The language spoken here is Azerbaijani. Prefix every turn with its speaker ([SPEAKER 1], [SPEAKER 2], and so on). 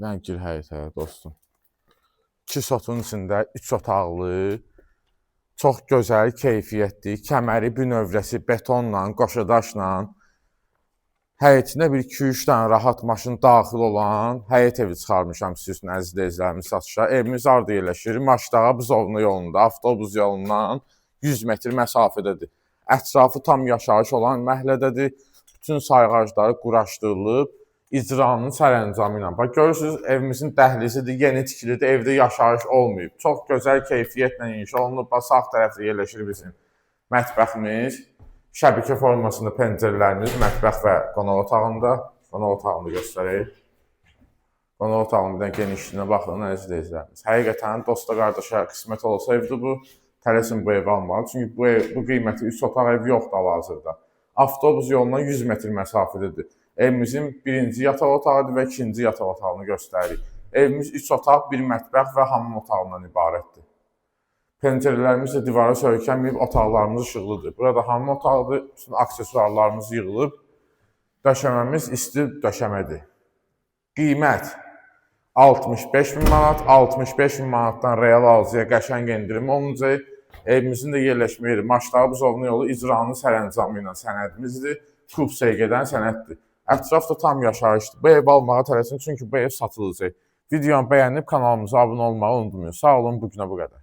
[SPEAKER 1] Bir dənə gir həyətə, dostum. 2 sotun içində 3 otaqlı, çox gözəl, keyfiyyətli, kəməri, bünövrəsi betonla, qoşadaşla, həyətinə bir 2-3 dənə rahat maşın daxil olan həyət evi çıxarmışam sizin üçün, əziz izləyicilərimiz, satışa. Evimiz harda yerləşir? Maşdağa Buzovlu yolunda, avtobus yolundan 100 metr məsafədədir. Ətrafı tam yaşayış olan məhəllədədir. Bütün sayğacları quraşdırılıb, icranın sərəncamı ilə. Bax görürsüz, evimizin dəhlizidir, yeni tikilidir, evdə yaşayış olmayıb. Çox gözəl keyfiyyətlə inşa olunub. Bax sağ tərəfdə yerləşir bizim mətbəximiz. Şəbəkə formasında pəncərələrimiz mətbəx və qonaq otağında. Qonaq otağını göstərək. Qonaq otağının bir dənə genişliyinə baxın, əziz izləyicilərimiz. Həqiqətən dosta qardaşa qismət olsa evdir bu. Tələsin bu evi almalı. Çünki bu ev, bu qiyməti 3 otaq ev yoxdur hal-hazırda. Avtobus yolundan 100 metr məsafədədir. Evimizin birinci yataq otağıdır və ikinci yataq otağını göstəririk. Evimiz 3 otaq, bir mətbəx və hamam otağından ibarətdir. Pəncərələrimiz də divara söykənməyib, otaqlarımız işıqlıdır. Burada hamam otağıdır, bütün aksesuarlarımız yığılıb. Döşəməmiz isti döşəmədir. Qiymət 65 min manat, 65 min manatdan real alıcıya qəşəng endirim olunacaq. Evimizin də yerləşmə yeri Maşdağı Buzovlu yolu icranın sərəncamı ilə sənədimizdir. Kupsaya gedən sənəddir. Ətraf da tam yaşayışdır. Bu ev almağa tələsin, çünki bu ev satılacaq. Videonu bəyənib kanalımıza abunə olmağı unutmayın. Sağ olun, bu günə bu qədər.